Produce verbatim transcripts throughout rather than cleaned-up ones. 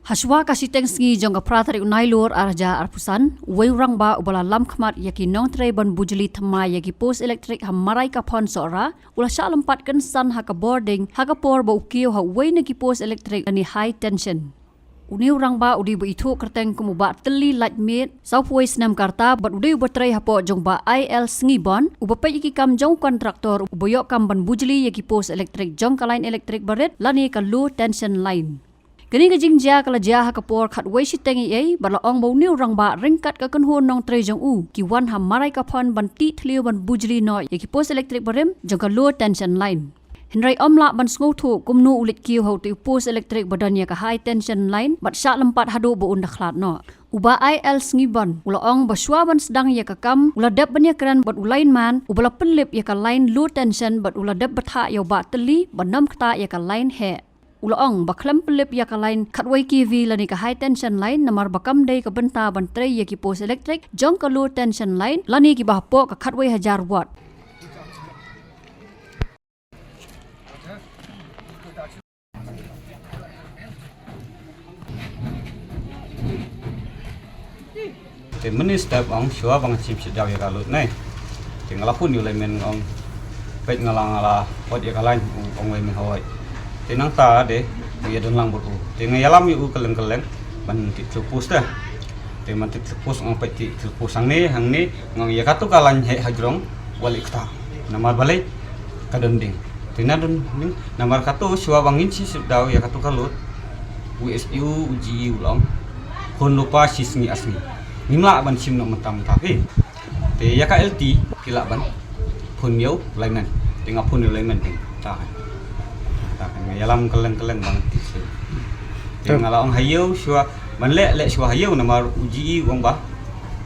Hashwa ka shiteng sngi jong ka phra tarik u Nailur ar hajar arphew san, uwei u rangbah uba la lam khmat ïa ki nongtrei ban bujli thymmai ïa ki post elektrik ha Marai Kaphon Sohra, u la shah lympat kynsan ha ka bording, ha ka por ba u kiew ha uwei na ki post elektrik lane high tension. Une u rangbah u dei ba ithuh kyrteng kum u Bah Tylli Lait Miet, sawphew wei snem ka rta, bad u dei uba trei hapoh jong Bah I L Sngibon, uba peit ïa ki kam jong u kontraktor, uba ïoh kam ban bujli ïa ki post elektrik jong ka line elektrik barit, lane ka low tension line. Kane ka jingjia ka la jia ha ka por khatwei shiteng eiei, bad la ong ba une u rangbah ryngkat ka kynhun nongtrei jong u, ki wan ha Marai Kaphon ban tih thliew ban bujli noh ïa ki post elektrik barim, jong ka low tension line. Hynrei ym lah ban sngewthuh kumno u leit kiew ha utei u post elektrik ba don ïa ka high tension line, bad shah lympat haduh ba un da khlad noh. U Bah I L Sngibon, u la ong ba shwa ban sdang ïa ka kam, u la dep ban ïakren bad u lineman, uba la pynlip ïa ka line low tension bad u la dep bthah ïa u Bah Tylli, ban ym ktah ïa ka line heh. U la ong ba khlem pynlip ïa ka line khatwei K V lane ka high tension line, namar ba kam dei ka bynta ban trei ïa ki post elektrik, jong ka low tension line, lane kiba hapoh ka khatwei hajar watt. Te mynne step ong shuwa ba ngan shim shit daw ïa ka load ne. Te nga la phone ïa u lineman ong peit nga la nga la hot ïa ka line, ong lineman hoi. Te nangta de nga ïa don lang bad u. Te nga ïalam ïa u kylleng kylleng ban tih thlu post te. Te ban tih thlu post ong peit tih thlu post hangne hangne ong ïa katu ka line heh hajrong. Wal ikta. Namar balei ka don ding. Te na don ding. Namar katu shuwa ba ngin shim shit daw ïa katu ka load. U S P U, u G E u la ong. Khun lypa shi sngi ar sngi. Ngim lah ban shim noh mynta mynta phi. Te ïa ka L T ki lah ban phone ïa u lineman. Te nga phone ïa u lineman te. Ta. Ta nga ïalam kylleng kylleng bang ti se. Te nga la ong ha ïew shuwa ban leh leh shuwa ha ïew namar u G E u ong ba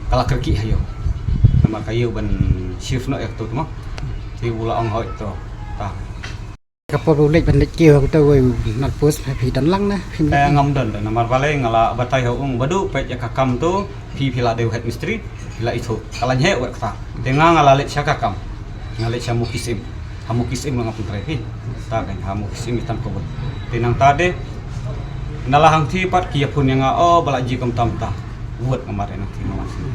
ka la kyrkieh ha ïew. Namar ka ïew ban shift noh ïa katu mo. Te u la ong hoi to. Ta. Ka por ba u leit ban leit kiew ha uta uwei u nalpus, phi don lang ne, phi. Eh, ngam don, don namar balei nga la batai ha u ong badu peit ïa ka kam tu, phi phi la dei u head mistri, phi la ithuh ka line heh wat kata. Te nga nga la leit sha ka kam. Nga leit sha Mukisim. Ha Mukisim nga pyntrei phi. Ta kan ha Mukisim itam ko bun. Te nangta de na la hangti pat ki ïa phone ïa nga, oh ba la ji kum tam ta. Wat nga mare nangti nga wan sini.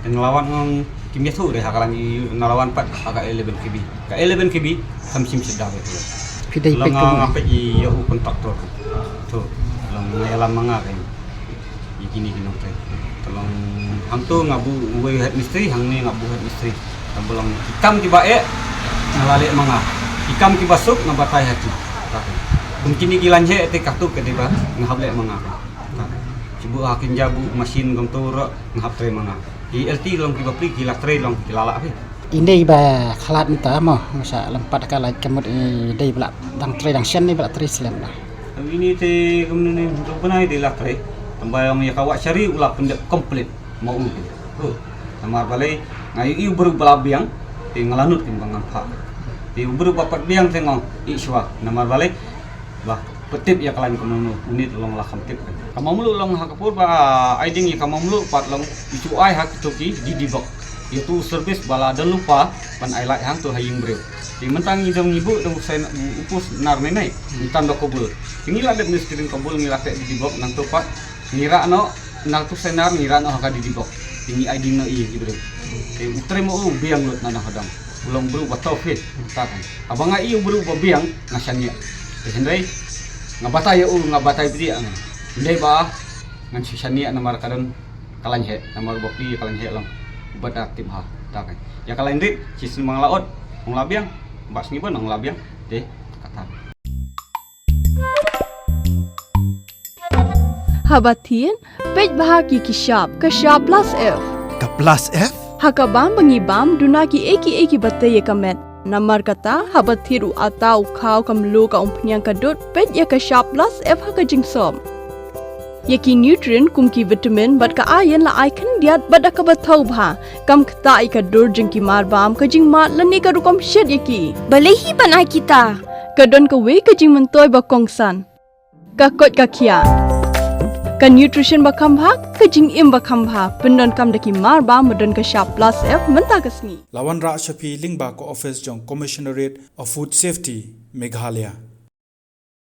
Te na la wan ngam kim ïathuh de ha ka line, na la wan pat ha ka eleven K V. Ka eleven K V kam shim shit daw ïa tu. Phi dei peit nga, nga peit ïa u kontraktor. Tu long nga ïalam ma nga kan. Ïa kine ki nongtrei. Tu long hangtu nga buh uwei head mistri, hangne nga buh head mistri. Ka ba long ki kam kiba eh nga la leh ma nga. Ki kam kiba suk nga batai ha ki. Kum kine ki line heh te katu ka dei ba nga hap leh ma nga. Ki buh ha ki, ïa buh machine kumtu ruh nga hap trei ma nga. Ki L T long kiba pli, ki la trei long ki la lah phi. Ine ba khlad mynta mo, nga sa lympat ka lait ka mut i dei ba la dang trei dang shen ne ba la trei slem na. Ine te kumne ne dang bnai dei la trei. Tang ba ïa ka wah shari u la pyndep complete mo u. Namar balei nga ïohi u briew ba la biang te nga la nud kin ba ngan phah. Te u briew ba pat biang te nga ong i shuwa namar balei. Ba pyntip ïa ka line kumno kumno, une te long la kham tip. Ka Mamlu long ha ka por ba ai ding ïa ka Mamlu pat long i tu ai ha ka tu ki D D box. Ïa tu service ba la don lypa ban ai light hangtu ha ïing briew. Te mynta ngi dang ngi buh dang u sainar u pus nar ne ne. Ngi tan da ka bul. Te ngi la dep ne screen ka bul ngi la teh D D box nangtu pat. Ngi rah noh nangtu sainar ngi rah noh ha ka D D box. Te ngi ai ding noh ïa ki briew. Te u trei mo u biang lut na dang hadang. U long briew ba tough fit. Ta kan. Haba nga ïohi u briew ba biang nga shaniah. Te hynrei nga batai ïa u, nga batai bri nga. Hynrei ba ngan shu shaniah namar ka don ka line heh, namar ba pli ka line heh long. Ba da tip ha. Ta kan. Ïa ka line rit, shi sngi ma nga la ot, ong la biang, ba sngi ban ong la biang. Te kata. Haba thied, peit bha ki ki shap, ka shap plus F. Ka plus F? Ha ka bam ba ngi bam, duna ki ei ki ei kiba tei ïa ka met. Namar kata, haba thied u ata u khaw ka mluh ka umphniang ka dud, peit ïa ka shap plus F ha ka jingsop. Ïa ki nutrient kum ki vitamin bad ka iron la ai khyndiat bad da kaba thaw bha. Kam ktah ïa ka dur jong ki mar bam, ka jingmad lane ka rukom shet ïa ki. Balei hi ban ai kita? Ka don kawei ka jingmyntoi ba kongsan. Ka koit ka khiah. Ka nutrition ba kham bha, ka jingim ba kham bha. Pyndonkam da ki mar bam ba don ka shap plus F mynta ka sngi. La wanrah sha phi lyngba ka office jong Commissionerate of Food Safety, Meghalaya.